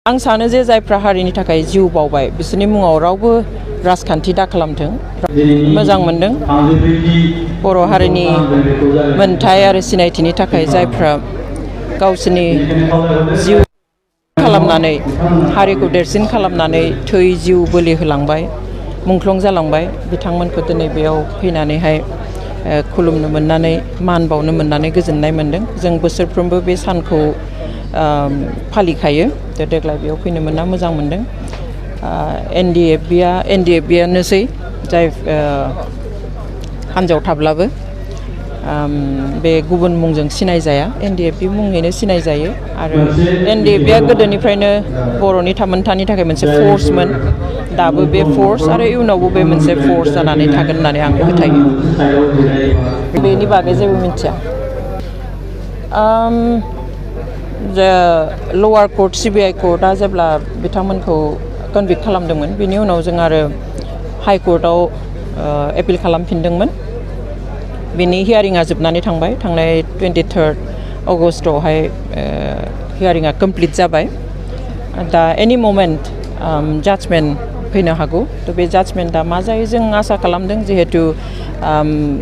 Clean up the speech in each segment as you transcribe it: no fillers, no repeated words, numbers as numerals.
आं सानो जे जायफ्रा हारिनि थाखाय जिउ बावबाय बिसोरनि मुङाव रावबो राजखान्थि दा खालामथों मोजां मोनदों बर' हारिनि मोनथाय आरो सिनायथिनि थाखाय जायफ्रा गावसोरनि जिउ खालामनानै हारिखौ देरसिन खालामनानै थै जिउ बोलि होलांबाय मुंख्लं जालांबाय बिथांमोनखौ दिनै बेयाव फैनानैहाय खुलुमनो मोननानै मान बावनो मोननानै गोजोननाय मोनदों जों बोसोरफ्रोमबो बे सानखौ फालिखायो देग्लाय बेयाव फैनो मोनना मोजां मोनदों NDFBयानोसै जाय हान्जायाव थाब्लाबो बे गुबुन मुंजों सिनाय जाया NDFB मुङैनो सिनाय जायो आरो NDFBया गोदोनिफ्रायनो बर'नि थामोनथानि थाखाय मोनसे फर्समोन दाबो बे फर्स आरो इयुनावबो बे मोनसे फर्स जानानै थागोन होननानै आं फोथायो बेनि बागै जेबो मिथिया लवार कर्ट CBI कर्टआ जेब्ला बिथांमोनखौ कनभिक्ट खालामदोंमोन बिनि उनाव जों आरो हाइ कर्टआव एपिल खालामफिनदोंमोन बिनि हियारिंआ जोबनानै थांबाय थांनाय 23 अगस्टआवहाय हियारिंआ कमप्लिट जाबाय दा एनि मोमेन्ट जाजमेन्ट फैनो हागौ थ' बे जाजमेन्टआ मा जायो जों आसा खालामदों जिहेतु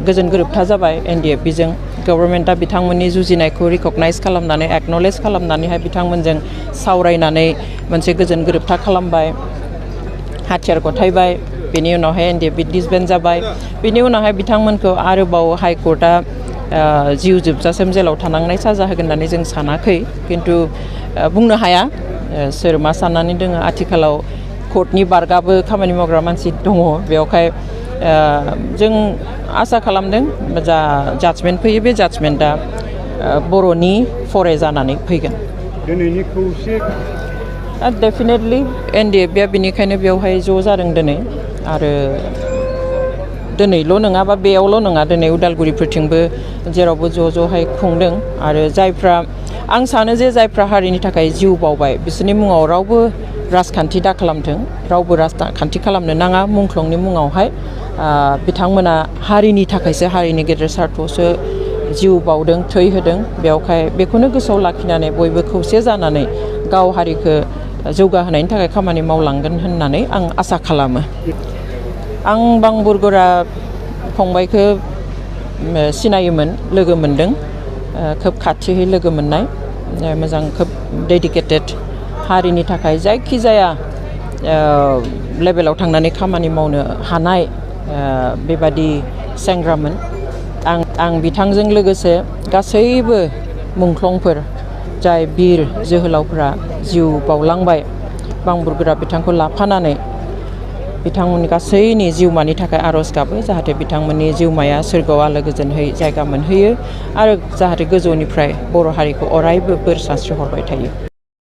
गोजोन गोरोबथा जाबाय NDFBजों गभर्नमेन्टआ बिथांमोननि जुजिनायखौ रिकगनाइज खालामनानै एक्न'लेज खालामनानैहाय बिथांमोनजों सावरायनानै मोनसे गोजोन गोरोबथा खालामबाय हाथियार गथायबाय बेनि उनावहाय NDFB डिसबेन्ड जाबाय बेनि उनावहाय बिथांमोनखौ आरोबाव हाइ कर्टआ जिउ जोबजासिम जेलाव थानांनाय साजा होगोन होननानै जों सानाखै खिन्थु बुंनो हाया सोर मा साननानै दङ आथिखालाव कर्टनि बारगाबो खामानि मावग्रा मानसि दङ बेवहाय जों आसा खालामदों जा जाजमेन्ट फैयो बे जाजमेन्टआ बर'नि फरे जानानै फैगोन दिनैनि खौसे डेफिनेटलि NDFBया बेनिखायनो बेवहाय ज' जादों दिनै आरो दिनैल' नङा बा बेयावल' नङा दिनै उदालगुरिफोरथिंबो जेरावबो ज'हाय खुंदों आरो जायफ्रा आं सानो जे जायफ्रा हारिनि थाखाय जिउ बावबाय बिसोरनि मुङाव रावबो राजखान्थि दा खालामथों रावबो राजखान्थि खालामनो नाङा मुंख्लंनि मुङावहाय बिथांमोना हारिनि थाखायसो हारिनि गेदेर सार्थ'सो जिउ बावदों थै होदों बेवहाय बेखौनो गोसोआव लाखिनानै बयबो खौसे जानानै गाव हारिखौ जौगाहोनायनि थाखाय खामानि मावलांगोन होननानै आं आसा खालामो आं बांबुरगोरा फंबायखौ सिनायोमोन लोगो मोनदों खोब खाथियै लोगो मोननाय मोजां खोब डेडिकेटेड हारिनि थाखाय जायखिजाया लेभेलाव थांनानै खामानि मावनो हानाय बेबादि सेंग्रामोन आं बिथांजों लोगोसे गासैबो मुंख्लंफोर जाय बिर जोहोलावफ्रा जिउ बावलांबाय बांबुरगोरा बिथांखौ लाफानानै बिथांमोननि गासैनि जिउमानि थाखाय आर'ज गाबो जाहाथे बिथांमोननि जिउमाया सोरगोआव आलो गोजोनहै जायगा मोनहैयो आरो जाहाथे गोजौनिफ्राय बर' हारिखौ अरायबो बोर सारस्रि हरबाय थायो